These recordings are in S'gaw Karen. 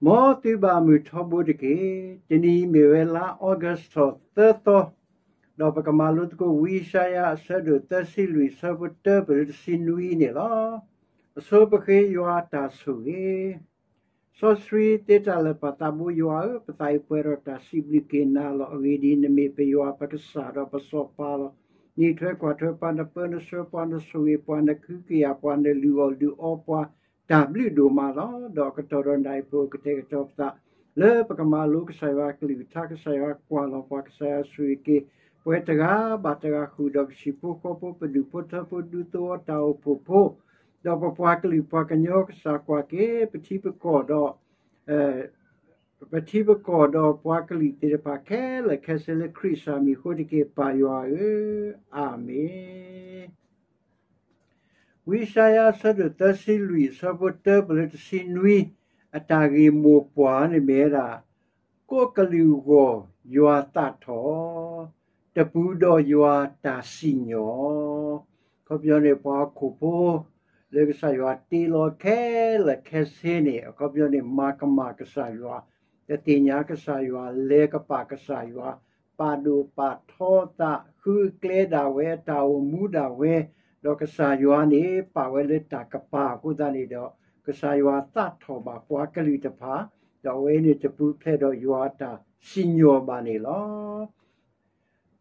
မ်သုဘၣ်မုာ်ထီဘိတက့ၢ်. တနံၤအံၤမ့ၢ်ဝဲလါ August ထီၣ်သၢသီ, ဒီးပကမၤလိသကိးဝံယၡါယၤအဆၢဒိၣ်သၢဆံလွံၢ် အဆၢဖိတၢပၢၢ်လၢတဆံနွံန့ၣ်လီၤ. အဆိပဃ့ယွၤအတၢ်ဆိၣ်ဂ့ၤ စီဆှံသ့တၢ်လၢာ် ပၢ်သးဘိယွၤဧၢ, ပသးအံၤပှဲၤဒီးတၢ်စံးဘျုးက့ၤနၤလီၤ. အဂ့ၢ်ဒ်အံၤ, နမ့ၢ်ပယွၤပကစၢ်ဒီးပစီၤပၤလီၤ. နအံးထွဲကွၢ်ထွဲပှၤ, နပၢနဆှၢပှၤ, နဆိၣ်ဂ့ၤပှၤ, နကဟုကယာ်ပှၤ, နလုၢ်အီၣ်လုၢ်အီပှၤ, တၢ်ဘျုးဒိၣ်မးလီၤ. ဒီးအကတီၢ်ဒီးနၢ်ဟ့ၣ်ဖိကတဲာ်ကတီၤပသး လၢပကမၤလိကစၢ်ယွၤအကလုၢ်ကထါ, ကစၢ်ယွၤကွၢ်လီၤပှၤ, ကစၢ်ယွၤဆိၣ်ဂ့ၤက့ၤပှၤတဂၤဘၣ်တဂၤဃုာ်ဒီး ပဟံၣ်ဖိဃီဖိ, ပဒူၣ်ဖိထၢဖိ, ဒူသဝီတၢ်အိၣ်ဖှိၣ်ဖိ, ဒီးပပှၤကလုာ်ပှၤကညီ, ကစၢ်ကွၢ်က့ၤပထံပကီၢ်ဒီး ပထံပကီၢ်ဒီးပှၤကလုာ်သ့ၣ်တဖၣ်ခဲလၢာ်ခဲဆ့ လၢခရံာ်အမံၤအဃိတက့ၢ်, ပၢ်ယွၤဧၢ, အၤမ့ၣ်. ဝံယၡါယၤအဆၢဒိၣ်သၢဆံလွံၢ် အဆၢဖိတၢပၢၢ်လၢတဆံနွံ, အတၢ်ဂ့ၢ်မိၢ်ပှၢ်န့ၣ်မ့ၢ်ဝဲဒၣ် ကိးကလုာ်အဂီၢ်ယွၤသးထီၣ်, တပူၤဒီးယွၤတၢ်စံၣ်ညီၣ်. အခီပညီန့ၣ် ပှၤဟီၣ်ခိၣ်ဖိ လၢကစၢ်ယွၤတ့လီၤခဲလၢာ်ခဲဆ့န့ၣ်, အခီပညီန့ၣ် မၤကမၣ်ကစၢ်ယွၤ, တသ့ၣ်ညါကစၢ်ယွၤ, လဲၤကပာ်ကစၢ်ယွၤ, ပာ်ဒိၣ်ပာ်ထီသး, ဃုကျဲဒၣ်ဝဲ, တၢ်အိၣ်မူဒၣ်ဝဲ, ဒီးကစၢ်ယွၤန့ၣ် ပာ်ဝဲလၢတၢ်ကပၤအဃိသတးန့ၣ်ဒီး, ကစၢ်ယွၤသးထီၣ်ဘၣ်ပှၤကလုာ်တဖၣ်, ဒီးအဝဲန့ၣ်တပူၤဖျဲးဒီးယွၤအတၢ်စံၣ်ညီၣ်ဘၣ်န့ၣ်လီၤ.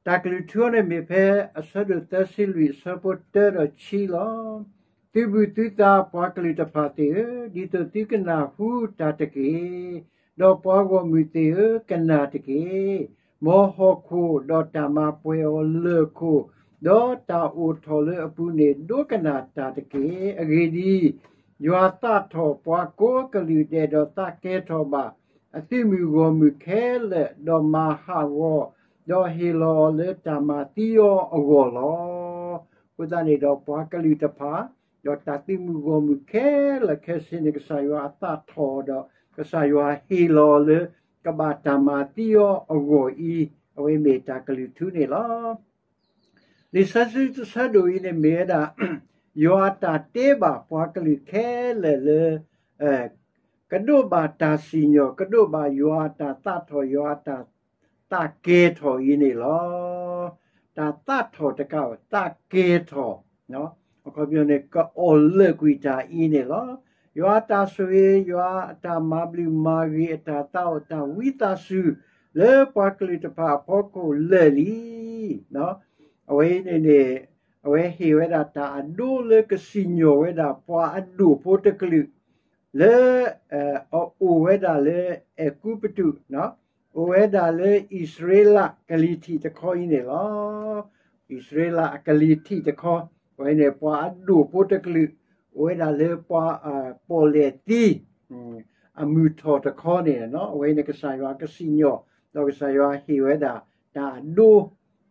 တၢ်ကလုၢ်ထူန့ၣ်မ့ၢ်ဖဲအဆၢဒိၣ်သၢဆံလွံၢ် အဆၢဖိတၢဒီးခံလီၤ. သုးဘူးသုသးပှၤကလုာ်တဖၣ်သ့ၣ်ဧၢ, ဒ်သိးသုကနၢ်ဟူတၢ်တက့ၢ်. ဒီးပှၤဂီၢ်မုၢ်သ့ၣ်ဧၢ, ကနၣ်တက့ၢ်. မ်ဟီၣ်ခိၣ်ဒီးတၢ်မၤပှဲၤအီၤလၢၢ်ခိၣ်, ဒီးတၢ်အိၣ်ထီၣ်လၢအပူၤန့ၣ် ဒိကနၣ်တၢ်တက့ၢ်. အဂ့ၢ်ဒ်အံၤ, ယွၤသးထီၣ်ပှၤကိးကလုာ်ဒဲးဒီးသးကဲထီၣ်ဘၣ် အသုးမုၢ်ဂီၢ်မုၢ်ခဲလၢာ်, ဒီးမၤဟးဂီၤ, ဒီးဟ့ၣ်လီၤအီၤလၢတၢ်မၤသံအီၤအဂီၢ်လီၤ. အဃိသတးန့ၣ်ဒီးပှၤကလုာ်တဖၣ်, ဒီးတၢ်သုးမုၢ်ဂီၢ်မုၢ်ခဲလၢာ်ခဲဆ့န့ၣ် ကစၢ်ယွၤအသးထီၣ်ဒီး ကစၢ်ယွၤဟ့ၣ်လီၤအီၤလၢ ကဘၣ်တၢ်မၤသံအီၤအဂီၢ်အံၤ, အဝဲမ့ၢ်တၢ်ကလုၢ်ထူန့ၣ်လီၤ. လံာ်စီဆှံတဆၢဒိၣ်အံၤန့ၣ်မ့ၢ်ဝဲဒၣ် ယွၤအတၢ်တ့ဘၣ်ပှၤကလုာ်ခဲလၢာ်လၢ ကဒိးဘၣ်တၢ်စံၣ်ညီၣ်, ကဒိးဘၣ်ယွၤအတၢ်သးထီၣ်, ယွၤအတၢ်သးကဲၤထီၣ်အံၤန့ၣ်လီၤ. တၢ်သးထီၣ်တကးဘၣ် သးကဲၤထီၣ်, အခီပညီန့ၣ် ကအီၣ်လၢာ်ကွံာ်တၢ်အံၤန့ၣ်လီၤ. ယွၤအတၢ်ဆိၣ်ဂ့ၤ, ယွၤအတၢ်မၤဘျုးမၤဂ့ၤ, အတၢ်သးအိၣ်တၢ်ဝံသးစူၤ လၢပှၤကလုာ်တဖၣ်အဖီခိၣ်လၢာ်လံ. အဝဲအံၤန့ၣ်န့ၣ် အဝဲဟ့ၣ်ဝဲဒၣ်တၢ်အဒိလၢကစံၣ်ညီၣ်ဝဲဒၣ်ပှၤအဒိၣ်ဖိတကလုာ် လၢ အအိၣ်ဝဲဒၣ်လၢအဲၤကူပတူး, အိၣ်ဝဲဒၣ်လၢအံၣ်စရ့လးကလံၤထံးတခီအံၤန့ၣ်လီၤ. အံၣ်စရ့လးအကလံၤထံးတခီ, အဝဲန့ၣ်ပှၤအဒိၣ်ဖိတကလုာ်, အိၣ်ဝဲဒၣ်လၢပှၤ ပီၣ်လဲၣ်သံ အမုၢ်ထီၣ်တခီန့ၣ်, အဝဲန့ၣ်ကစၢ်ယွၤကစံၣ်ညီၣ်, ဒီးကစၢ်ယွၤဟ့ၣ်ဝဲဒၣ်တၢ်အဒိ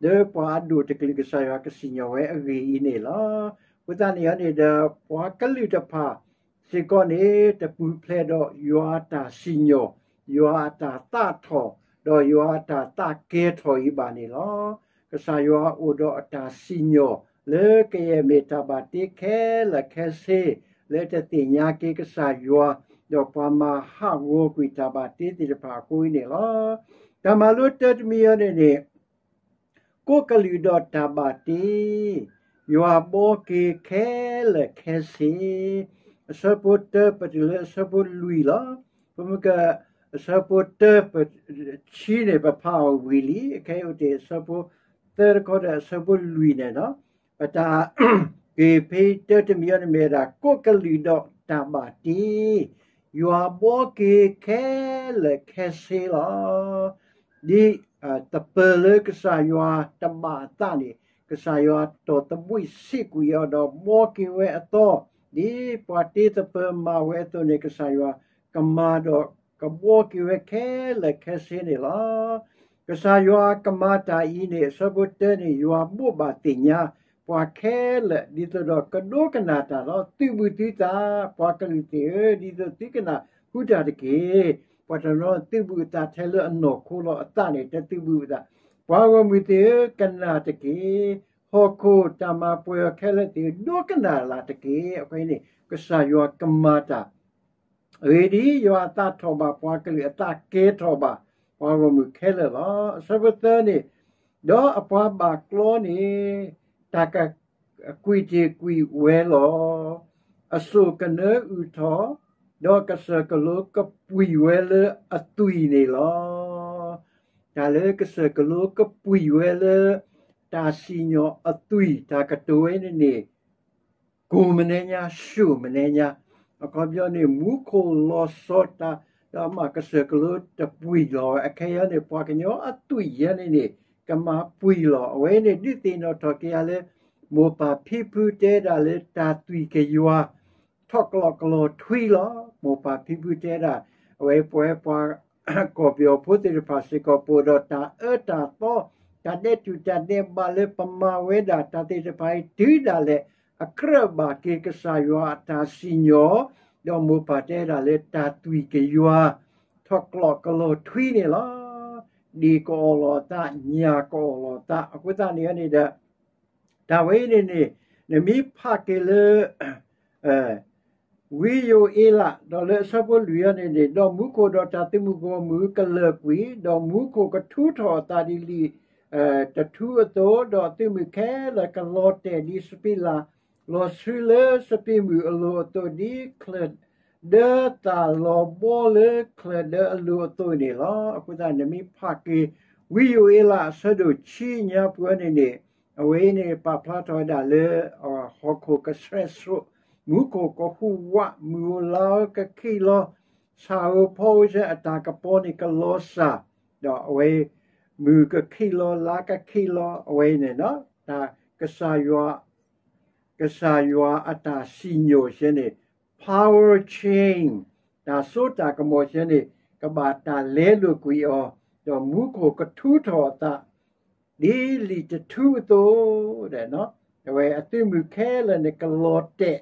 လၢပှၤအဒိၣ်တကလုာ် ကစၢ်ယွၤကစံၣ်ညီၣ်ဝဲအဂ့ၢ်အံၤန့ၣ်လီၤ. အဃိသတးန့ၣ်န့ၣ်ဒီး ပှၤကလုာ်တဖၣ်စ့ၢ်ကီးန့ၣ် တပူၤဖျဲးဒီးယွၤအတၢ်စံၣ်ညီၣ်, ယွၤအတၢ်သးထီၣ်, ဒီးယွၤအတၢ်သးကဲၤထီၣ်အံၤဘၣ်န့ၣ်လီၤ. ကစၢ်ယွၤအိၣ်ဒီးအတၢ်စံၣ်ညီၣ် လၢကယဲၢ်မ့ၢ်တၢ်ဘၣ်တ့ခဲလၢာ်ခဲဆ့ လၢတသ့ၣ်ညါက့ၤကစၢ်ယွၤ, ဒီးပှၤမၤဟးဂီၤကွံာ်တၢ်ဘၣ်တ့သ့ၣ်တဖၣ်အဃိအံၤန့ၣ်လီၤ. တၢ်မၤလိတၢတမံၤအံၤန့ၣ်န့ၣ် ကိးကလုာ်ဒီးတၢ်ဘၣ်တ့, ယွၤဘှီက့ၤခဲလၢာ်ခဲဆ့, အဆၢဖိတၢပတုၤလၢအဆၢဖိလွံၢ်လီၤ. ပမ့ၢ်က အဆၢဖိတၢပ ဆံန့ၣ် ပဖးအီၤဝံၤလံ, အခဲအံၤအိၣ်တ့ၢ်အဆၢဖိသၢတခီဒီးအဆၢဖိလွံၢ်န့ၣ်လီၤ. ပတၢ်က့ၤဖဲတၢတမံၤအံၤန့ၣ်မ့ၢ်ဝဲဒၣ် ကိးကလုာ်ဒီးတၢ်ဘၣ်တ့, ယွၤဘှီက့ၤခဲလၢာ်ခဲဆ့လီၤ. ဒ်သပၢၤလၢကစၢ်ယွၤတဘၣ်အသးန့ၣ် ကစၢ်ယွၤတီၢ်သဘှံးစံးကွံာ်အီၤဒီးဘှီက့ၤဝဲအသီ, ဒ်ပှၤတ့သပၢၤမၤဝဲအသိးန့ၣ် ကစၢ်ယွၤကမၤဒီးကဘှီက့ၤဝဲခဲလၢာ်ခဲဆ့န့ၣ်လီၤ. ကစၢ်ယွၤကမၤတၢ်အံၤန့ၣ် အဆၢဖိတၢန့ၣ် ယွၤဘိးဘၣ်သ့ၣ်ညါပှၤခဲလၢာ် ဒ်သိးဒီးကဒိကနၣ်တၢ်လီၤ. သုးဘူးသုသး ပှၤကလုာ်သ့ၣ်ဧၢ, ဒ်သိးသုကနၢ်ဟူတၢ်တက့ၢ်. ပှၤတနီၤသုးဘူးအသးထဲလၢအနီၢ်ခိလီၤ, အသးန့ၣ် တသုးဘူးအသး. ပှၤဂီၢ်မုၢ်သ့ၣ်ဧၢ, ကနၣ်တက့ၢ်. ဟီၣ်ခိၣ်တၢ်မၤပှဲၤအီၤခဲလၢာ်သ့ၣ်ဧၢ, ဒိကနၣ်လၢ်တက့ၢ်. အဃိန့ၣ် ကစၢ်ယွၤကမၤတၢ် အဂ့ၢ်ဒ်အံၤ, ယွၤအသးထီၣ်ဘၣ်ပှၤကလုာ်, အသးကဲထီၣ်ဘၣ်ပှၤဂီၢ်မုၢ်ခဲလၢာ်လီၤ. အဆၢဖိသၢန့ၣ်, ဒီးအပှၤဘၣ်ကျီန့ၣ် တၢ်ကကွံာ်တ့ၢ်ကွံာ်ဝဲလီၤ. အစိၣ်ကနၢအုၣ်ထီၣ်, ဒီးကစၢၢ်ကလိကပှံာ်ဝဲလၢအသွံၣ်န့ၣ်လီၤ. တၢ်လၢကစၢၢ်ကလိကပှံာ်ဝဲလၢ တၢ်စံၣ်ညီၣ်အသွံၣ် တၢ်ကတိၤဝဲန့ၣ်န့ၣ် ကိၢ်မနုၤညါ ဆူၣ်မနုၤညါ, အခီပညီန့ၣ် မူခိၣ်လီၤဆီတၢ်, ဒီးမ့ၢ်ကစၢၢ်ကလိတပှံာ်လီၤဝဲ, အခဲအံၤန့ၣ် ပှၤကညီအသွံၣ်ယဲန့ၣ်န့ၣ် ကမၤပှံာ်လီၤ. အဝဲန့ၣ်ဒုးသ့ၣ်နီၣ်ထီၣ်က့ၤယၤလၢ မိၢ်ပၢ်ဖံဖုတဲဒၣ်လၢတၢ်သွံၣ်ကယွၤ ထီၣ်ကျီၣ်ကလီၤထွံလီၤ. မိၢ်ပၢ်ဖံဖုတဲဒၣ်, အဝဲပဝဲပှၤ ကီၢ်ပယီၤဖိသ့ၣ်တဖၣ်စ့ၢ်ကီး ပအိၣ်ဒီးတၢ်အၢတၢ်သီ, တၢ်ဒဲးတူၢ်တၢ်ဒဲးဘးလၢပမၤဝဲဒၣ်တၢ်သ့ၣ်တဖၣ်အံၤ တုၤဒၣ်လဲာ် အကြၢးဘၣ်က့ၤကစၢ်ယွၤအတၢ်စံၣ်ညီၣ်, ဒီးမိၢ်ပၢ်တဲဒၣ်လၢတၢ်သွံၣ်ကယွၤ ထီၣ်ကျီၣ်ကလီၤထွံန့ၣ်လီၤ. ဒ့ၣ်ကအီၣ်လီၤအသး, ညၣ်ကအီၣ်လီၤအသး, အဃိသတးန့ၣ်န့ၣ်ဒီး တၢ်ဝဲအံၤန့ၣ်န့ၣ် နမ့ၢ်ဖးက့ၤလၢ ဝံယိၤအ့လး ဒီးလၢအဆၢဖိလွံၢ်အံၤန့ၣ်န့ၣ်, ဒီးမူခိၣ်ဒီးတၢ်သုးမုၢ်ဂီၢ်မုၢ်ကလၢာ်ကွံာ်, ဒီးမူခိၣ်ကထူထီၣ်အသးဒ်လံာ်တထူအသိး, ဒီးအသုးမုၢ်ခဲလၢာ်ကလီၤတဲာ်ဒ်စပံးလၢ်လီၤဆှုလၢစပံးမုၢ်အလိၤအသိး, ဒ်ချၢၣ်ဒၢသၣ်လီၤဘီလၢချၢၣ်ဒၢအလိၤအသိးန့ၣ်လီၤ. အဃိသတး နမ့ၢ်ဖးက့ၤ ဝံယိၤအ့လးအဆၢဒိၣ်ခံညါပူၤန့ၣ်န့ၣ်, အဝဲအံၤန့ၣ် ပာ်ဖျါထီၣ်ဝဲဒၣ်လၢ ဟီၣ်ခိၣ်ကဆှဲးဆှိး, မူခိၣ်ကဟူးဝး, မုၢ်ဧိၤလါဧိၤကခံးလီၤ, ဆၣ်ဧိၤဖီဧိၤ အတၢ်ကပီၤန့ၣ်ကလီၤစၢ်, ဒီးအဝဲ မုၢ်ကခံးလီၤ လါကခံးလီၤ အဝဲအံၤန့ၣ် တၢ် ကစၢ်ယွၤ ကစၢ်ယွၤအတၢ်စံၣ်ညီၣ်ဆဲန့ၣ် power change, တၢ်စိတၢ်ကမီၤဆဲန့ၣ် ကဘၣ်တၢ်လဲလိာ်ကွံာ်အီၤ, ဒီးမူခိၣ်ကထူထီၣ်အသး ဒ်လံာ်တထူအသိး, အဝဲအသုးမုၢ်ခဲလၢာ်န့ၣ်ကလီၤတဲာ်,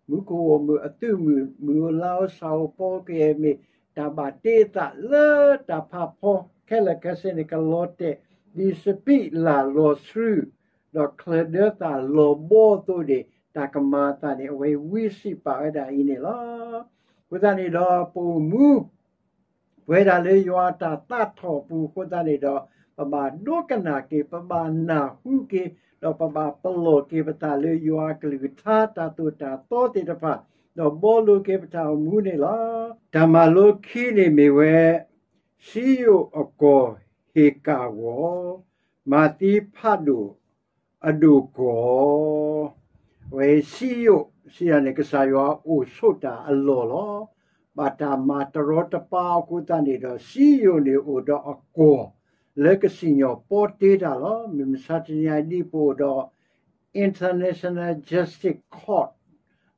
မူခိၣ်ဧိၤမုၢ်အသုးမုၢ်, မုၢ်ဧိၤလါဧိၤ ဆၣ်ဧိၤဖီဧိၤ ကယဲၢ်မ့ၢ် တၢ်ဘၣ်တ့အသးလၢတၢ်ဖးဖီခဲလၢာ်ခဲဆ့န့ၣ် ကလီၤတဲာ်, ဒ်စပံးလၢ်လီၤဆှု ဒီးချၢၣ်ဒၢသၣ်လီၤဘီအသိးန့ၣ် တၢ်ကမၤအသးန့ၣ် အဝဲဝံစံးပာ်ဝဲဒၣ်အံၤန့ၣ်လီၤ. အဃိသတးန့ၣ်ဒီး ပအိၣ်မူ ပဝဲဒၣ်လၢယွၤအတၢ်သးထီၣ်အပူၤအဃိသတးန့ၣ်ဒီး ပဘၣ်ဒိကနၣ်က့ၤ, ပဘၣ်နၢ်ဟူက့ၤ, ဒီးပဘၣ်ပလီၢ်က့ၤပသးလၢယွၤအကလုၢ်ကထါတၢ်သိၣ်တၢ်သီသ့ၣ်တဖၣ်, ဒီးဘှီလိၤက့ၤပတၢ်အိၣ်မူန့ၣ်လီၤ. တၢ်မၤလိခံန့ၣ်မ့ၢ်ဝဲ စံယိၣ်အကီၢ်ဟ့ၣ်ကၣ်အဂီၢ်, မၤသံဖးဒိၣ်အဒိၣ်ကီၢ်, အဝဲစံယိၣ်, စံယိၣ်န့ၣ် ကစၢ်ယွၤအိၣ်ဆိးတၢ်အလီၢ်လီၤ. ဘၣ်တၢ်မၤတရီတပါအဃိသတးန့ၣ်ဒီး စံယိၣ်န့ၣ်အိၣ်ဒီးအကီၢ်လၢကစံၣ်ညီၣ်ပီတ့တၢ်လီၤ. မုၢ်မဆါတနံၤအံၤဒ်ပအိၣ်ဒီး International Justice Court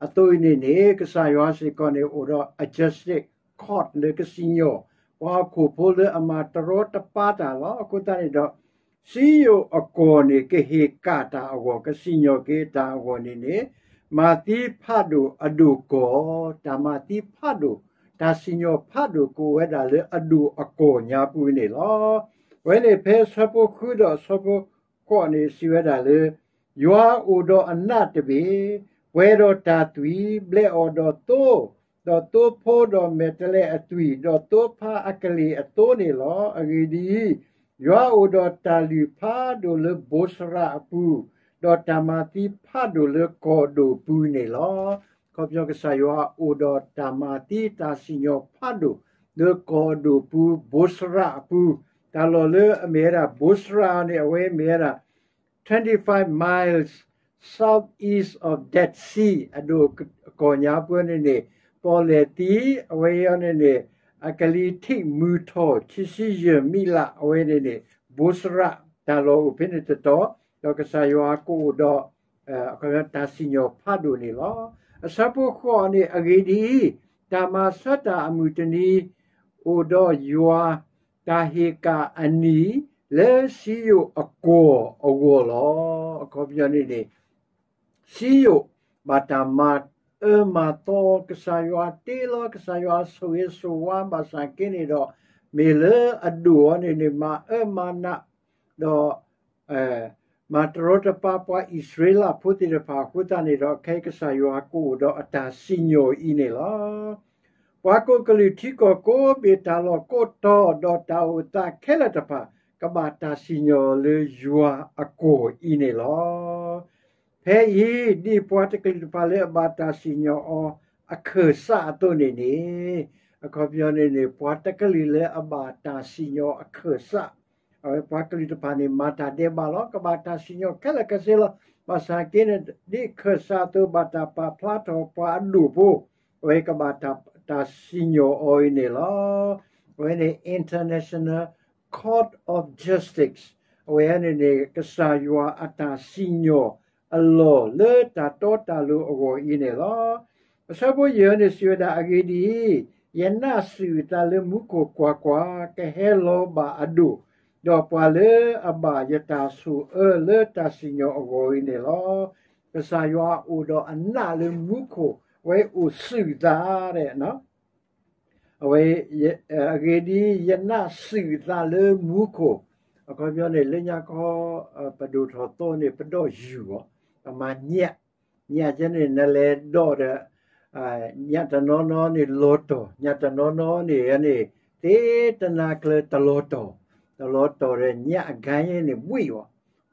အသိးအံၤန့ၣ်န့ၣ် ကစၢ်ယွၤစ့ၢ်ကီးန့ၣ် အိၣ်ဒီးအ Justice Court လၢကစံၣ်ညီၣ် ပှၤဟီၣ်ခိၣ်ဖိလၢအမၤတရီတပါတၢ်လီၤ. အဃိသတးန့ၣ်ဒီး စံယိၣ်အကီၢ်န့ၣ် ကဟ့ၣ်ကၣ်တၢ်အဂီၢ် ကစံၣ်ညီၣ်က့ၤတၢ်အဂီၢ်န့ၣ်န့ၣ် မၤသံဖးဒိၣ်အဒိၣ်ကီၢ်, တၢ်မၤသံဖးဒိၣ်, တၢ်စံၣ်ညီၣ်ဖးဒိၣ်ကအိၣ်ဝဲဒၣ်လၢအဒိၣ်အကီၢ်ညါပူၤန့ၣ်လီၤ. အဝဲန့ၣ်ဖဲဆၢဖိဃုဒီးဆၢဖိဃိးန့ၣ် စံးဝဲဒၣ်လၢ ယွၤအိၣ်ဒီးအနးတဘ့ၣ်, ပှဲၤဒီးတၢ်သွံၣ်, ဘျဲးအီၣ်ဒီးသိ, ဒီးသိဖိဒီးမဲာ်တဲးလဲးအသွံၣ်, ဒီးသိဖါအကလ့ၢ်အသိန့ၣ်လီၤ. အဂ့ၢ်ဒ်အံၤ, ယွၤအိၣ်ဒီးတၢ်လုၢ်ဖးဒိၣ်လၢဘိးစရးအပူၤ, ဒီးတၢ်မၤသံဖးဒိၣ်လၢကီၢ်ဒိၣ်ပူၤန့ၣ်လီၤ. ခီဖျိကစၢ်ယွၤအိၣ်ဒီးတၢ်မၤသံတၢ်စံၣ်ညီၣ်ဖးဒိၣ် လၢကီၢ်ဒိၣ်ပူၤ ဘိးစရးအပူၤ, တၢ်လီၢ်လၢအမ့ၢ်ဝဲဒၣ် ဘိးစရးန့ၣ် အဝဲမ့ၢ်ဝဲဒၣ် twenty-five miles southeast of Dead Sea အဒိၣ်ကီၢ်ညါပူၤန့ၣ်န့ၣ် ပီၣ်လဲၣ်သံ အဝဲအံၤန့ၣ်န့ၣ် အကလံၤထံးမုၢ်ထီၣ် ခံဆံယဲၢ်မံးလး အဝဲန့ၣ်န့ၣ် ဘိးစရး တၢ်လီၢ်အိၣ်ဖဲန့ၣ်တတီၤ, ဒီးကစၢ်ယွၤကအိၣ်ဒီး တၢ်စံၣ်ညီၣ်ဖးဒိၣ်န့ၣ်လီၤ. အဆၢဖိဃိးန့ၣ် အဂ့ၢ်ဒ်အံၤ, တၢ်မၤဆၢတၢ်အမုၢ်တနံၤ အိၣ်ဒီးယွၤ တၢ်ဟ့ၣ်ကၣ်အနံၤ လၢစံယိၣ်အကီၢ်အဂီၢ်လီၤ. အခီပညီန့ၣ်န့ၣ် စံယိၣ် ဘၣ်တၢ်မၤအၢမၤသီ ကစၢ်ယွၤတ့လီၤ ကစၢ်ယွၤဆိၣ်ဂ့ၤဆိၣ်ဝါဘၣ်ဆၣ်က့န့ၣ်ဒီး မ့ၢ်လၢအဒိၣ်အီၤန့ၣ်န့ၣ် မၤအၢမၤနး ဒီး မၤတရီတပါပှၤအံၣ်စရ့လးဖိသ့ၣ်တဖၣ်အဃိသတးန့ၣ်ဒီး ခဲအံၤကစၢ်ယွၤကအိၣ်ဒီးအတၢ်စံၣ်ညီၣ်အံၤန့ၣ်လီၤ. ပှၤကိးကလုာ်ထံကီၢ်ကိးဘ့ၣ် တၢ်လီၢ်ကိးတီၤ ဒီးတၢ်အိၣ်သးခဲလၢာ်တဖၣ် ကဘၣ်တၢ်စံၣ်ညီၣ်လၢယွၤအကီၢ်အံၤန့ၣ်လီၤ. ဖဲအံၤ ဒ်ပှၤတကလုာ်တဖၣ်လၢအဘၣ်တၢ်စံၣ်ညီၣ်အီၤအခၢၣ်စးအသိးန့ၣ်န့ၣ်, အခီပညီန့ၣ်န့ၣ် ပှၤတကလုာ်လၢအဘၣ်တၢ်စံၣ်ညီၣ်အခၢၣ်စး အဝဲပှၤကလုာ်တဖၣ်န့ၣ် မၤတၢ်ဒဲးဘးလီၤ. ကဘၣ်တၢ်စံၣ်ညီၣ်ခဲလၢာ်ခဲဆ့လီၤ. ဘၣ်ဆၣ်က့န့ၣ် ဒ်ခၢၣ်စးအသိး ဘၣ်တၢ်ပာ်ဖျါထီၣ်ပှၤအဒိၣ်ဖိ, အဝဲကဘၣ်တၢ်စံၣ်ညီၣ်အီၤအံၤန့ၣ်လီၤ. အဝဲန့ၣ် International Court of Justice အဝဲန့ၣ်န့ၣ် ကစၢ်ယွၤအတၢ်စံၣ်ညီၣ်အလီၢ်လၢတၢ်တီတၢ်လိၤအဂီၢ်အံၤန့ၣ်လီၤ. အဆၢဖိယဲၢ်န့ၣ်စံးဝဲဒၣ်, အဂ့ၢ်ဒ်အံၤ, ယနးစံးအသးလၢမူခိၣ်, ကွၢ်ကွၢ်, ကဟဲလီၤဘၣ်အဒိၣ်, ဒီးပှၤလၢအဘၣ်ယတၢ်ဆိၣ်အၢလၢတၢ်စံၣ်ညီၣ်အဂီၢ်အံၤန့ၣ်လီၤ. ကစၢ်ယွၤအိၣ်ဒီးအနးလၢမူခိၣ်, အဝဲအိၣ်စံးအသး အဝဲ, အဂ့ၢ်ဒ်အံၤ, ယနးစံးအသးလၢမူခိၣ်, အခီပညီန့ၣ် လၢညါခီ ပဒိၣ်ထီၣ်သီန့ၣ် ပဒီးယူၢ်အီၤ, ပမၤညၣ်, ညၣ်ကဲန့ၣ် နလဲၤဒီးဒီး ညၣ်တနီၤနီၤန့ၣ်လီၤတီၤ, ညၣ်တနီၤနီၤန့ၣ်န့ၣ် သ့တနၤကျၢၤတလီၤတီၤ, တလီၤတီၤဒီးညၣ်အဂၤယဲန့ၣ်ဘှံးအီၤ,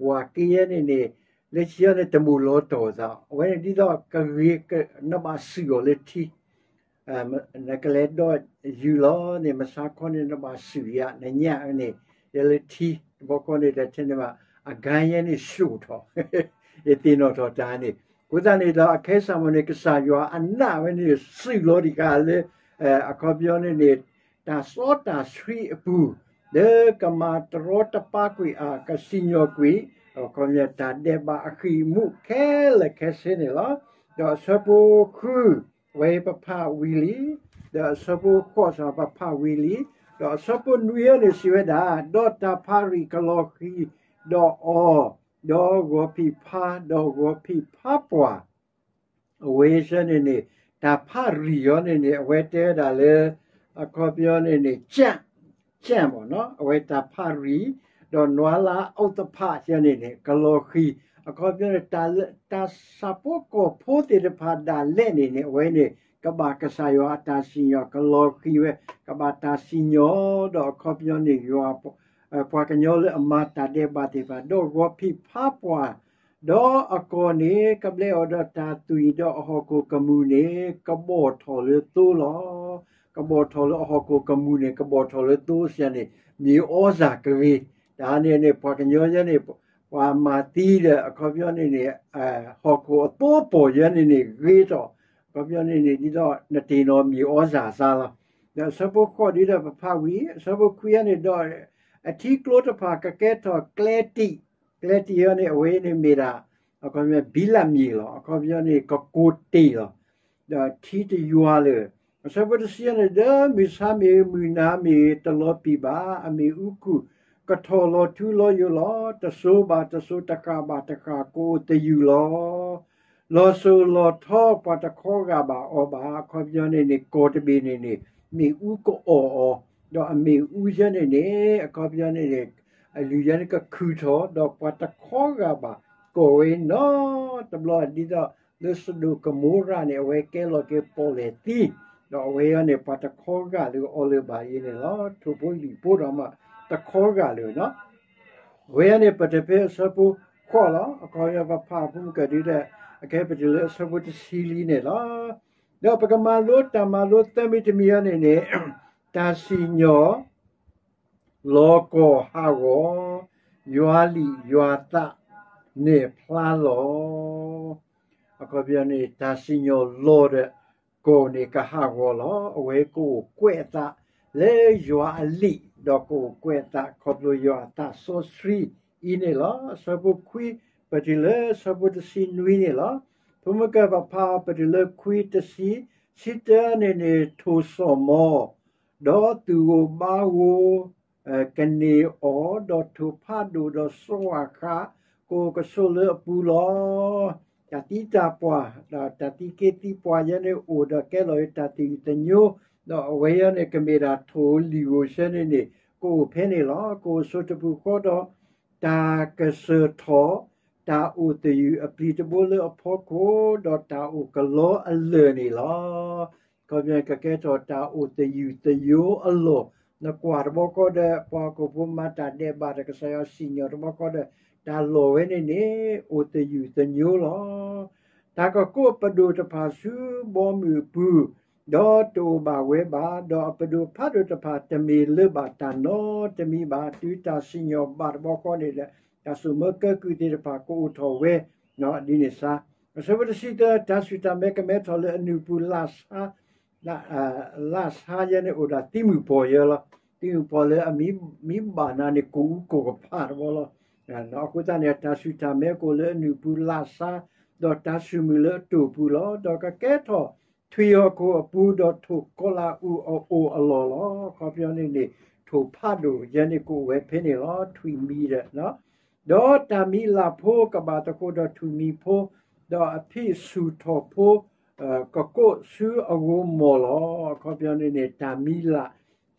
ဝၤက့ယဲန့ၣ်န့ၣ် လၢခံန့ၣ် တမ့ၢ်လီၤတီၤအသး, အဝဲန့ၣ်ဒ်သိးကဂ့ၤ နဘၣ်စံၣ်အီၤလၢထံ နကလဲၤဒီးယူၢ်လီၤန့ၣ် မဆါခီန့ၣ် နဘၣ်စံၣ်ယၤ နညၣ်န့ၣ် ယဲလၢထံ, တဘျီဃီန့ၣ် တထံၣ်န့ၣ်ဘၣ် အဂၤယဲန့ၣ် ဆူၣ်ထီၣ်, ယသ့ၣ်နီၣ်ထီၣ်တၢ်န့ၣ်, အဃိသတးန့ၣ်ဒီး အခဲစၢ်မ့ၢ်န့ၣ် ကစၢ်ယွၤအနးဝဲန့ၣ် စံၣ်လီၤတံၢ်ဃာ်လၢ အခီပညီန့ၣ်န့ၣ် တၢ်စီတၢ်ဆှံအပူၤ, လၢကမၤတရီတပါကွံာ်အါ ကစံၣ်ညီၣ်ကွံာ် အခီပညီ တၢ်ဒဲးဘးအဃံးအမူးခဲလၢာ်ခဲဆ့န့ၣ်လီၤ. ဒီးအဆၢဖိဃု အဝဲပဖးဝံၤလံ, ဒီးအဆၢဖိဃိးစ့ၢ်ပဖးဝံၤလံ, ဒီးအဆၢဖိနွံအံၤန့ၣ်စံးဝဲဒၣ်, ဒီးတၢ်ဖးရံၣ်ကလီၤဃံၤဒီးအီၤ, ဒီးဂီၤဖံးဖါ, ဒီးဂီၤဖံးဖါပှၢ် အဝဲဆၢန့ၣ်န့ၣ် တၢ်ဖးရံၣ်အီၤန့ၣ်န့ၣ် အဝဲတဲဝဲဒၣ်လၢ အခီပညီန့ၣ်န့ၣ် ကၠၣ်, ကၠၣ်မ့ၢ်နီၤ, အဝဲတၢ်ဖးရံၣ်, ဒီးနွါလါအီၣ်သဖးဆၢန့ၣ်န့ၣ် ကလီၤဃံၤ, အခီပညီန့ၣ် တၢ်လၢ တၢ်ဆၣ်ဖိကီၢ်ဖိသ့ၣ်တဖၣ်ဒၣ်လဲာ်န့ၣ်န့ၣ် အဝဲန့ၣ် ကဘၣ်ကစၢ်ယွၤအတၢ်စံၣ်ညီၣ် ကလီၤဃံၤဝဲ, ကဘၣ်တၢ်စံၣ်ညီၣ် ဒီးအခီပညီန့ၣ် ယွၤ ပှၤကညီလၢအမၤတၢ်ဒဲးဘးသ့ၣ်တဖၣ် ဒီးဂီၤဖံးဖါပှၢ်, ဒီးအကီၢ်န့ၣ် ကဘျဲးအီၤဒီးတၢ်သွံၣ် ဒီးအဟီၣ်ခိၣ်ကမူၣ်န့ၣ် ကဘီၣ်ထီၣ်လၢသိလီၤ. ကဘီၣ်ထီၣ်လၢအဟီၣ်ခိၣ်ကမူၣ်န့ၣ် ကဘီၣ်ထီၣ်လၢသိဆၢန့ၣ် မ့ၢ်အီစၢ်ကဂ့ၤ, တၢ်န့ၣ်န့ၣ် ပှၤကညီယဲန့ၣ် ပှၤမၤသံဒီး အခီပညီန့ၣ်န့ၣ် ဟီၣ်ခိၣ်အသိပီၢ်ယဲန့ၣ်န့ၣ် ဂ့ၤထီၣ်, အခီပညီန့ၣ်န့ၣ် ဒ်သိးနတ့ၢ်နီၣ်မ့ၢ်အီစၢ်စါလီၤ. ဒီးအဆၢဖိဃိးဒ်ဒီးပဖးဝံၤ အဆၢဖိခွံအံၤန့ၣ်ဒီး အထံကျိတဖၣ်ကကဲထီၣ်ကျဲတံာ်, ကျဲတံာ်အံၤန့ၣ် အဝဲန့ၣ်မ့ၢ်ဒၣ် အခီပညီဘံလးမ့ၢ်လီၤ, အခီပညီန့ၣ် ကကိးတ့ၢ်လီၤ. ဒီးထံတယွၤလၢာ်, အဆၢဖိတဆံန့ၣ် ဒီးမုၢ်ဆါမ့ၢ်ဂ့ၤ မုၢ်နၤမ့ၢ်ဂ့ၤ တလီၤပံာ်ဘၣ်, အမ့ၣ်အူခူၣ်ကထီၣ်လီၤထူလီၤယိာ်လီၤ. တစိၤဘၣ်တစိၤ တဃၣ်ဘၣ်တဃၣ် ကအိၣ်သယုၢ်လီၤ. လီၤစိၤလီၤထီ ပှၤတခီဂာ်ဘၣ်အီၤဘၣ်, အခီပညီန့ၣ်န့ၣ် ကီၢ်တဘ့ၣ်န့ၣ်န့ၣ် မ့ၣ်အူကအီၣ်အီၤ, ဒီးအမ့ၣ်အူယဲန့ၣ်န့ၣ် အခီပညီန့ၣ်န့ၣ် အလုၢ်ယဲန့ၣ်ကခုၣ်ထီၣ် ဒီးပှၤတခီဂာ်ဘၣ်ကီၢ်ဝဲနီတဘျီ ဒ်သိးလၢစဒိၣ်ကမိရၤန့ၣ် အဝဲကဲလီၤက့ၤပီၣ်လဲၣ်သံ, ဒီးအဝဲအံၤန့ၣ် ပှၤတခီဂာ်လၢအီၤလၢၤဘၣ်အံၤန့ၣ်လီၤ. ထိၣ်ဖိလံၣ်ဖိဒီးမး တခီဂာ်လၢၤနီၤ. အဝဲအံၤန့ၣ် ပတဖဲအဆၢဖိဃိးလီၤ. အခီပညီပဖးအဖိမုၢ်ကၢၢ်ဒ်ဒီး အခဲပတုၤလၢအဆၢဖိတဆံလံန့ၣ်လီၤ. ဒီးပကမၤလိတၢ်မၤလိသၢမံၤတမံၤအံၤန့ၣ်န့ၣ် တၢ်စံၣ်ညီၣ် လီၤကီၢ်ဟးဂီၤ, ယွၤလံာ်ယွၤသးန့ၣ်ဖျါလီၤ. အခီပညီန့ၣ် တၢ်စံၣ်ညီၣ်လီၤဒီး ကီၢ်န့ၣ်ကဟးဂီၤလီၤ. အဝဲကအိၣ်ကွဲးအသးလၢယွၤအလံာ် ဒီးကအိၣ်ကွဲးအသးခီဖျိယွၤအသးစီဆှံအံၤန့ၣ်လီၤ. အဆၢဖိခွံ ပတုၤလၢအဆၢဖိတဆံနွံန့ၣ်လီၤ. ဖိမုၢ်ကၢၢ်ပဖးအီၤ ပတုၤလၢခွံတဆံ ဆံတၢန့ၣ်န့ၣ် ထိၣ်စီၣ်မီၤ ဒီးသူၣ်ဂိၢ်ဘါဂိၢ် ကန့ၢ်အီၤ, ဒီးထိၣ်ဖးဒိၣ်ဒီးစီၤအၤဃး ကအိၣ်ကဆိးလၢအပူၤလီၤ. တၢ်သံတၢ်ပှၢ် ဒီးတၢ်သံက့သံပှၢ်ယဲန့ၣ်အိၣ်ဒီးကဲလီၤအံၤတၢ်သယုၢ်သညိ, ဒီးအဝဲအံၤန့ၣ် ကမ့ၢ်ဒၣ်ထိၣ်ဧိၤလံာ်ဧိၤဆၢန့ၣ်န့ၣ် ကအိၣ်ဖဲန့ၣ်လီၤ. ကအိၣ်ဆိးတပူၤဃီဒီး တၢ်ကစၢၢ်ထီၣ် တၢ်အိၣ်သယုၢ်အပျံၤတဘိလၢအဖီခိၣ် ဒီးတၢ်အိၣ်ကလီအလၢာ်န့ၣ်လီၤ. ခီပညီကကဲထီၣ်တၢ်အိၣ်သယုၢ်သညိအလီၢ်, နကွၢ်တဘျီဃီဒီး ပှၤဟီၣ်ခိၣ်ဖိမၤတၢ်ဒဲးဘးဒီး ကစၢ်ယွၤစံၣ်ညီၣ်တဘျီဃီဒီး တၢ်လီၢ်ဝဲန့ၣ်န့ၣ် အိၣ်သယုၢ်သညိလီၤ. တၢ်ကကိးပဒိၣ်တဖၣ်ဆူဘီမုၢ်အပူၤ, ဒီးတအိၣ်ဘၣ်ဝဲဘၣ်, ဒီးအပဒိၣ်ဖးဒိၣ်တဖၣ်တမ့ၢ်လၢၤဘၣ်တၢ်နီတမံၤဘၣ်. တုၤတၢ်စံၣ်ညီၣ်ဘၣ်တဘျီဃီန့ၣ်ဒီး တၢ်စိာ်မၢကၢကုၢ်သ့ၣ်တဖၣ်ကအိၣ်ထီၣ်ဝဲ ဒ်န့ၣ်စါ. အဆၢဖိတဆံသၢ, တၢ်ဆူၣ်တၢ်မဲကမဲထီၣ်လၢအနုၢ်ပူၤ လၢ်ဆါ, လၢ်ဆါယဲန့ၣ်အိၣ်ဒၣ်သံမုၢ်ပှၢ်ယဲလီၤ. သံမုၢ်ပှၢ်လၢအမံဘၣ်နၤန့ၣ် ကိၣ်အူကိၣ်ကဖးတဘျီလီၤ. အဃိသတးန့ၣ် တၢ်ဆူၣ်တၢ်မဲကအိၣ်လၢအနုၢ်ပူၤ လၢ်ဆါ, ဒီးတၢ်ဆူၣ်မုၢ်လၢအတိၢ်ပူၤလီၤ. ဒီးကကဲထီၣ်ထွံၣ်ဟီၣ်ခိၣ်အပူၤ ဒီးထိၣ်ကီၤလၤအူးအအိၣ်အလီၢ်လီၤ. အခီပညီန့ၣ်န့ၣ် ထိၣ်ဖးဒိၣ်ယဲန့ၣ်ကအိၣ်ဝဲဖဲန့ၣ်လီၤ. ထွံၣ်မံၤဒီး ဒီးတၢ်မံၤလၢ်ဖိကဘၣ်သကိးဒီးထွံၣ်မံၤဖိ, ဒီးအဖံးဆူၣ်ထီၣ်ဖိ ကကိးဆူအဂီၢ်မီၢ်လီၤ. အခီပညီန့ၣ်န့ၣ် တၢ်မံၤလၢ်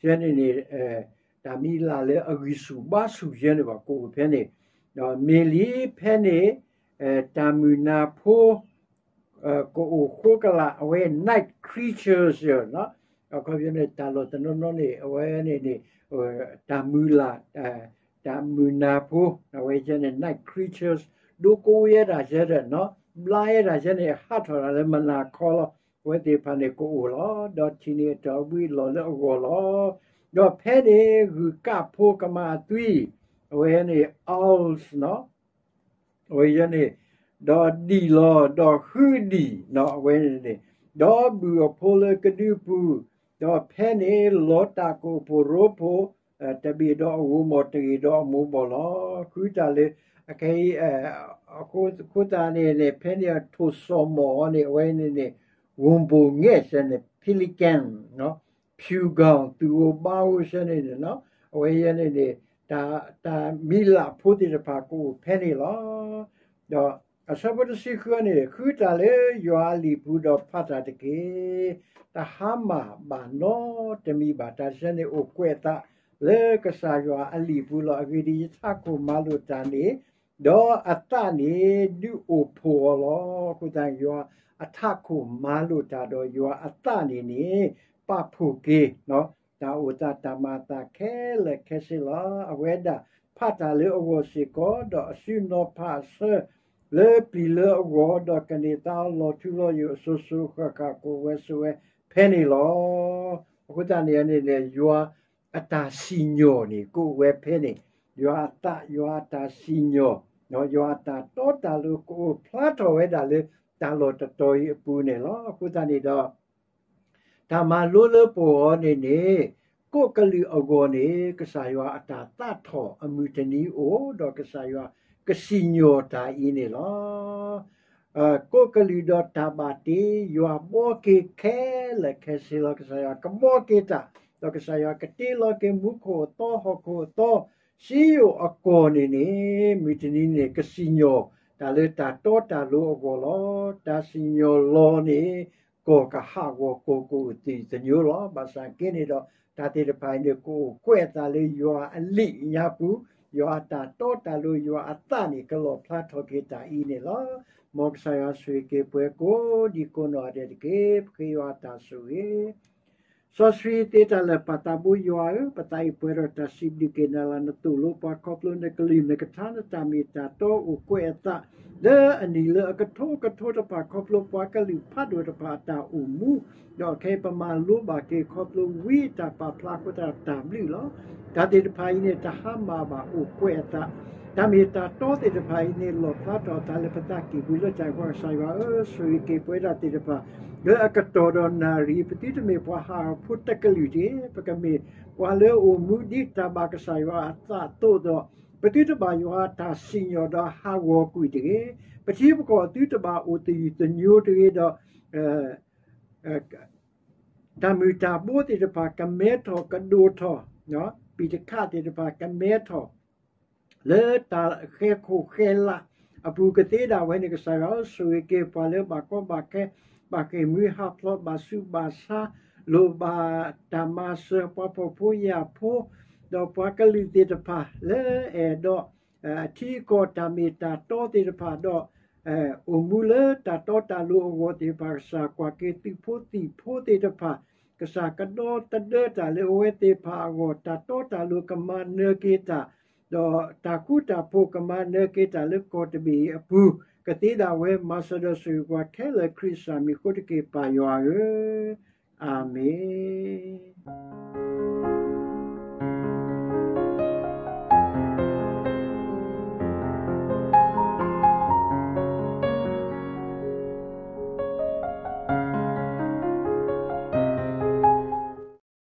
ယဲန့ၣ်န့ၣ် တၢ်မံၤလၢ်လၢအဂံၢ်ဆူၣ်ဘါဆူၣ်ယဲန့ၣ်ဘၣ် ကအိၣ်ဖဲန့ၣ်, ဒီးမ့ၢ်လံဖဲန့ၣ် တၢ်မုၢ်နၤဖိ ကအိၣ်ဃိကလာ် အဝဲ night creatures အခီပညီန့ၣ် တၢ်လီၢ်တနီၤနီၤန့ၣ် အဝဲန့ၣ်န့ၣ် တၢ်မုၢ်လၢ် တၢ်မုၢ်နၤဖိ အဝဲယဲန့ၣ် night creatures ဒိကအိယဲဒၣ်ယဲဒီး ဘျါယဲဒၣ်ယဲန့ၣ် ဟးထီၣ်တၢ်လၢမုၢ်နၤခီလီၤ. အဝဲသ့ၣ်တဖၣ်န့ၣ်ကအိၣ်လီၤ. ဒီးထံၣ်န့ၢ်အတၢ်အိၣ်ဘှံးအလီၢ်လၢအဂီၢ်လီၤ. ဒီးဖဲန့ၣ် ဂုၢ်ကၣ်ဖိကမၤအသွံၣ် အဝဲန့ၣ် owls အဝဲယဲန့ၣ် ဒီးဒံၣ်လီၤ ဒီးဃုဒံၣ် အဝဲန့ၣ်န့ၣ် ဒီးဘုၣ်အဖိလၢကဒုပူၤ, ဒီးဖဲန့ၣ် လီၤတၢ်ကအိၣ်ဖှိၣ်ရိဖှိၣ် တဘ့ၣ်ဒီးအဂီၢ်မီၢ်တဂ့ၤဒီးအမိၢ်ဘီၢ်လီၤ. ဃုတၢ်လၢ အခဲအံၤ အဃိသတးန့ၣ်န့ၣ် ဖဲန့ၣ်ထိၣ်စီၤမီၢ်အီၤန့ၣ် အဝဲန့ၣ်န့ၣ် ဂိၢ်ဘိၣ်ငဲၣ်စဲန့ၣ် pelican ဖၠူၣ်ကီၢ် သူၣ်ဧိၤဘါဧိၤစဲန့ၣ်န့ၣ် အဝဲယဲန့ၣ်န့ၣ် တၢ်မံၤလၢ်ဖိသ့ၣ်တဖၣ်ကအိၣ်ဖဲန့ၣ်လီၤ. ဒီးအဆၢဖိတဆံဃုန့ၣ် ဃုတၢ်လၢယွၤအလံာ်ပူၤဒီးဖးတၢ်တက့ၢ်. တဟါမၢ်ဘၣ်နီတမံၤဘၣ်. တၢ်စဲန့ၣ်အိၣ်ကွဲးအသး လၢကစၢ်ယွၤအလံာ်ပူၤလီၤ. အဂ့ၢ်ဒ်အံၤ ယထးခိၣ်မၤလိာ်တၢ်န့ၣ် ဒီးအသးန့ၣ်ဒုးအိၣ်ဖှိၣ်အီၤလီၤ. အဃိသတး ယွၤအထးခိၣ်မၤလိာ်တၢ်ဒီး ယွၤအသးန့ၣ်န့ၣ် ပာ်ဖှိၣ်က့ၤ တၢ်အိၣ်သးတၢ်မၤအသးခဲလၢာ်ခဲဆ့လီၤ. အဝဲဒၣ်ဖးတၢ်လၢအဂီၢ်စ့ၢ်ကီး ဒီးအစုနီၤဖးအဆၢ လၢပျံၤလၢအဂီၢ် ဒီးကန့ၢ်သါအီၤလီၤထူလီၤယိာ်အစိၤစိၤဃၣ်ဃၣ် ကအိၣ်ဝဲဆိးဝဲဖဲန့ၣ်လီၤ. အဃိသတးန့ၣ်န့ၣ် ယွၤအတၢ်စံၣ်ညီၣ်န့ၣ် ကအိၣ်ဝဲဖဲန့ၣ်, ယွၤအသး ယွၤအတၢ်စံၣ်ညီၣ် ယွၤအတၢ်တီတၢ်လိၤ ကအိၣ်ဖျါထီၣ်ဝဲဒၣ်လၢတၢ်လီၢ်တတီၤအံၤအပူၤန့ၣ်လီၤ. အဃိသတးန့ၣ်ဒီး တၢ်မၤလိလၢပဂီၢ်န့ၣ်န့ၣ် ကိးကလုာ်အဂီၢ်န့ၣ် ကစၢ်ယွၤအတၢ်သးထီၣ်အမုၢ်တနံၤအိၣ် ဒီးကစၢ်ယွၤကစံၣ်ညီၣ်တၢ်အံၤန့ၣ်လီၤ. ကိးကလုာ်ဒီးတၢ်ဘၣ်တ့ ယွၤဘှီက့ၤခဲလၢာ်ခဲဆ့လီၤ. ကစၢ်ယွၤကဘှီက့ၤတၢ်, ဒီးကစၢ်ယွၤကတ့လီၤက့ၤမူခိၣ်အသီ ဟီၣ်ခိၣ်အသီ စံယိၣ်အကီၢ်န့ၣ်န့ၣ် မုၢ်တနံၤန့ၣ် ကစံၣ်ညီၣ်တၢ်လၢတၢ်တီတၢ်လိၤအဂီၢ်လီၤ. တၢ်စံၣ်ညီၣ်လီၤန့ၣ် ကီၢ်ကဟးဂီၤကီၢ်ကအိၣ်သယုၢ်သညိလီၤ. ဘၣ်ဆၣ်က့န့ၣ်ဒီး တၢ်သ့ၣ်တဖၣ်အံၤန့ၣ် ကအိၣ်ကွဲးအသးလၢယွၤအလံာ်ညါပူၤ, ယွၤအတၢ်တီတၢ်လိၤ ယွၤအသးန့ၣ် ကလီၣ်ဖျါထီၣ်က့ၤတၢ်အံၤန့ၣ်လီၤ. မ်ကစၢ်ယွၤဆိၣ်ဂ့ၤက့ၤပှၤကိးဒံကိးနီၢ်ဒဲးတက့ၢ်. ပဃ့ယွၤအတၢ်ဆိၣ်ဂ့ၤ စီဆှံသ့တၢ်လၢာ် ပၢ်သးဘိယွၤဧၢ, ပသးအံၤပှဲၤဒီးတၢ်စံးဘျုးက့ၤနၤလၢနသိၣ်လိပှၤခီဖျိနကလုၢ်နကထါ နတၢ်မ့ၢ်တၢ်တီအိၣ်ကွဲးအသး လၢအနံၣ်လၢအကထိကထိတဖၣ် ခီဖျိပှၤကလုာ်ဖးဒိၣ်တဖၣ်အတၢ်အိၣ်မူ, ဒီးခဲအံၤပမၤလိဘၣ်က့ၤခီဖျိဝံအတၢ်ပာ်ဖျါအဃိသတးတၢ်ဘျုးလီၤ. တၢ်သ့ၣ်တဖၣ်အံၤန့ၣ် တဟါမၢ်ဘၣ်အိၣ်ကွဲးအသး, တၢ်မ့ၢ်တၢ်တီသ့ၣ်တဖၣ်အံၤန့ၣ် လီၣ်ဖျါထီၣ်အသးလၢပသးကံၢ်ပူၤလၢတၢ်အံၤ ပှၤကစၢ်ယွၤဧၢ, ဆိၣ်ဂ့ၤက့ၤပဝဲဒၣ်သ့ၣ်တဖၣ် လၢအကတီၢ်ဒီးနၣ်ရံၣ် ပသုတမ့ၢ်ပှၤဟးဂီၤဖိတကလုာ်တဂ့ၤ, ပကမ့ၢ်ပှၤလၢအအိၣ်မူဒ်တၢ်ဘၣ်ကစၢ်ယွၤအသးအသိးဒီး ပသုတဘၣ်ယွၤအတၢ်စံၣ်ညီၣ်ဒီးဟးဂီၤကွံာ်တဂ့ၤ, ပထံပကီၢ်သုတဘၣ်အိၣ်သယုၢ်သညိတဂ့ၤဒီး တၢ်မုၢ်တၢ်ဘိသ့ၣ်တဖၣ်ကမဲထီၣ်ကဒိၣ်ထီၣ်, ပံာ်တခးသ့ၣ်တဖၣ်ကမဲထီၣ် လၢတၢ်ဃဲၤခိၣ်ဃဲၤလးအပူၤကသ့ဒၣ်ဝဲန့ၣ် ကစၢ်ယွၤဧၢ, ဆိၣ်ဂ့ၤက့ၤပှၤလၢဘၣ်ကီဘၣ်ခဲ ဘၣ်ဃ့ၢ်မှံဟးဖျိး ဘၣ်ဆူးဘၣ်ဆါ လိၣ်ဘၣ်တၢ်မၤစၢၤ ပှၤဖှီၣ်ဖိယာ်ဖိ ဒီးပှၤကလုာ်သ့ၣ်တဖၣ်လၢအဲၣ်ဒိး အထံအကီၢ်တၢ်မ့ၢ်တၢ်တီသ့ၣ်တဖၣ်ဒီး အိၣ်မူလၢတၢ်တီတၢ်လိၤအဂီၢ်သ့ၣ်တဖၣ်, ကစၢ်ကွၢ်က့ၤသုးဖိသံၣ်ဖိသ့ၣ်တဖၣ်, ကစၢ်ကဒီသဒၢတၢ်လၢအဝဲသ့ၣ်တဖၣ်အဂီၢ်, တၢ်တီတၢ်လိၤကမၤနၢၤက့ၤတၢ်, ဒီးတၢ်ဃူတၢ်ဖိးကမၤနၢၤက့ၤတၢ်လၢကီၢ်တဘ့ၣ်အံၤအပူၤ, ကသ့ဒၣ်ဝဲ မၤစၢၤဒီးဆိၣ်ဂ့ၤပှၤခဲလၢာ် ခရံာ်စၢ်မံၤအဃိတက့ၢ် ပၢ်ယွၤဧၢ, အၤမ့ၣ်.